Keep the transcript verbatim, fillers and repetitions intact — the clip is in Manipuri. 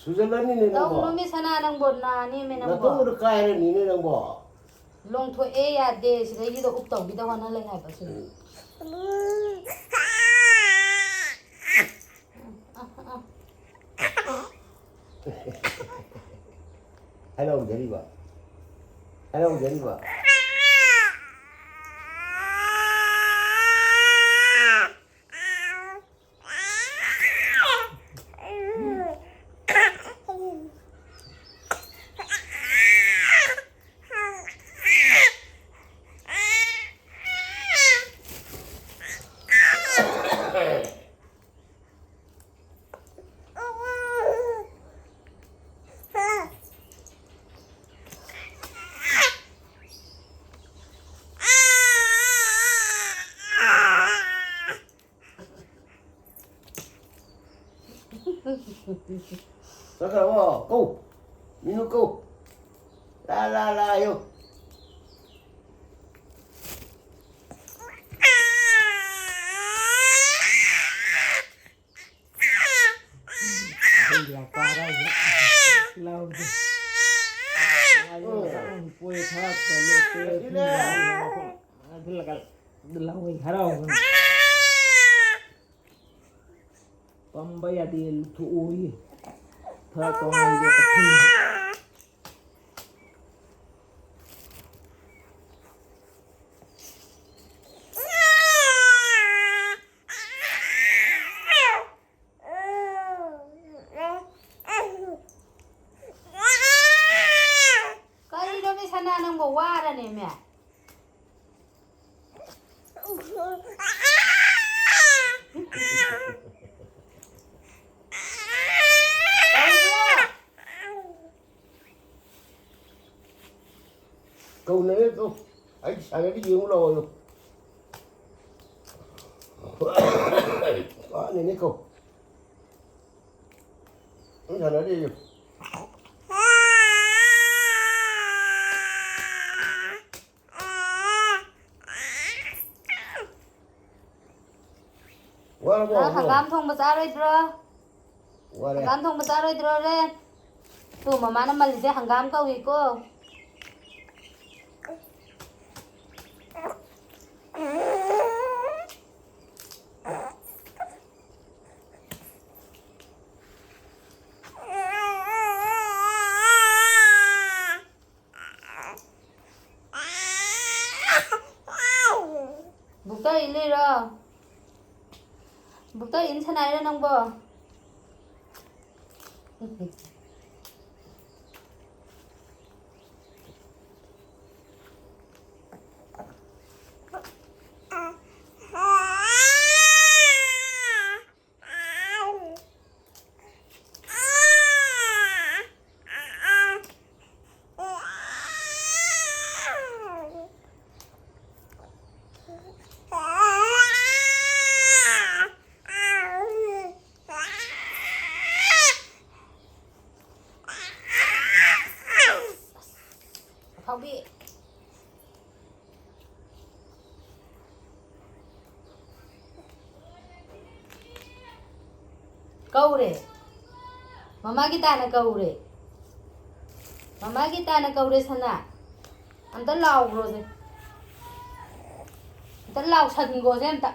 ꯁꯨꯖꯜꯂꯅꯤꯅꯦ ꯅꯪꯕꯣ꯫ ꯇꯧꯅꯨꯃꯤ ꯁꯅꯥ ꯅꯪꯕꯣ, ꯅꯥꯅꯤꯃꯤ ꯅꯪꯕꯣ꯫ ꯅꯇꯨꯡꯗꯣ ꯀꯥꯏꯔꯅꯤꯅꯦ ꯅꯪꯕꯣ꯫ ꯂꯣꯡꯊꯣꯛꯑꯦ, ꯌꯥꯗꯦ, ꯁꯤꯗꯩꯁꯤꯗ ꯎꯞ ꯇꯧꯕꯤꯗ ꯍꯣꯠꯅ ꯂꯩ ꯍꯥꯏꯕ ꯁꯤꯅꯤ꯫ ꯎꯝ꯫ ꯍꯔꯥꯎꯖꯔꯤꯕ꯫ ꯍꯔꯥꯎꯖꯔꯤꯕ꯫ ꯆꯠꯈ꯭ꯔꯕꯣ? ꯀꯧ꯫ ꯃꯤꯅꯨ ꯀꯧ꯫ ꯂꯥ, ꯂꯥ, ꯂꯥ ꯍꯥꯏꯌꯨ꯫ ꯂꯥꯎꯗꯦ꯫ ꯄꯣꯏ ꯊꯔꯥꯛ ꯆꯠꯂꯦ, ꯄꯣꯏ ꯊꯤꯜꯂꯒ ꯂꯥꯎꯏ ꯍꯔꯥꯎꯗꯅ꯫ ꯄꯝꯕ ꯌꯥꯗꯦ, ꯂꯨꯊꯣꯛꯑꯣꯌꯦ꯫ ꯊꯔꯥꯛ ꯇꯣꯉꯥꯟꯗꯦ, ꯀꯛꯆꯤꯡꯗ꯫ ꯀꯔꯤꯅꯣꯃꯤ ꯁꯅꯥ ꯅꯪꯕꯨ ꯋꯥꯔꯅꯦꯃꯤ? ꯀꯧꯅꯔꯦ ꯇꯣ꯫ ꯑꯩ ꯁꯥꯟꯅꯔꯤ ꯌꯦꯡꯉꯨ ꯂꯥꯛꯑꯣ꯫ ꯀꯥꯟꯅꯅꯤ ꯀꯧ꯫ ꯑꯩ ꯁꯥꯟꯅꯔꯤ ꯌꯦꯡꯉꯨ꯫ ꯋꯥꯔꯕꯣ? ꯅꯪ ꯍꯪꯒꯥꯝ ꯊꯣꯡꯕ ꯆꯥꯔꯣꯏꯗ꯭ꯔꯣ? ꯋꯥꯔꯦ꯫ ꯍꯪꯒꯥꯝ ꯊꯣꯡꯕ ꯆꯥꯔꯣꯏꯗ꯭ꯔꯣ ꯍꯣꯔꯦꯟ? ꯇꯨ, ꯃꯃꯥꯅ ꯃꯜꯂꯤꯁꯦ ꯍꯪꯒꯥꯝ ꯀꯧꯏꯀꯣ꯫ ꯕꯨꯛꯇ ꯏꯜꯂꯤꯔꯣ? ꯕꯨꯛꯇ ꯏꯟ ꯁꯥꯟꯅ ꯍꯥꯏꯔꯣ ꯅꯪꯕꯣ? ꯑꯐꯥꯎꯕꯤ꯫ ꯀꯧꯔꯦ꯫ ꯃꯃꯥꯒꯤ ꯇꯥꯅ ꯀꯧꯔꯦ꯫ ꯃꯃꯥꯒꯤ ꯇꯥꯅ ꯀꯧꯔꯦ ꯁꯅꯥ꯫ ꯑꯝꯇ ꯂꯥꯎꯈ꯭ꯔꯣꯁꯦ꯫ ꯑꯝꯇ ꯂꯥꯎꯁꯟꯈꯣꯁꯦ ꯑꯝꯇ꯫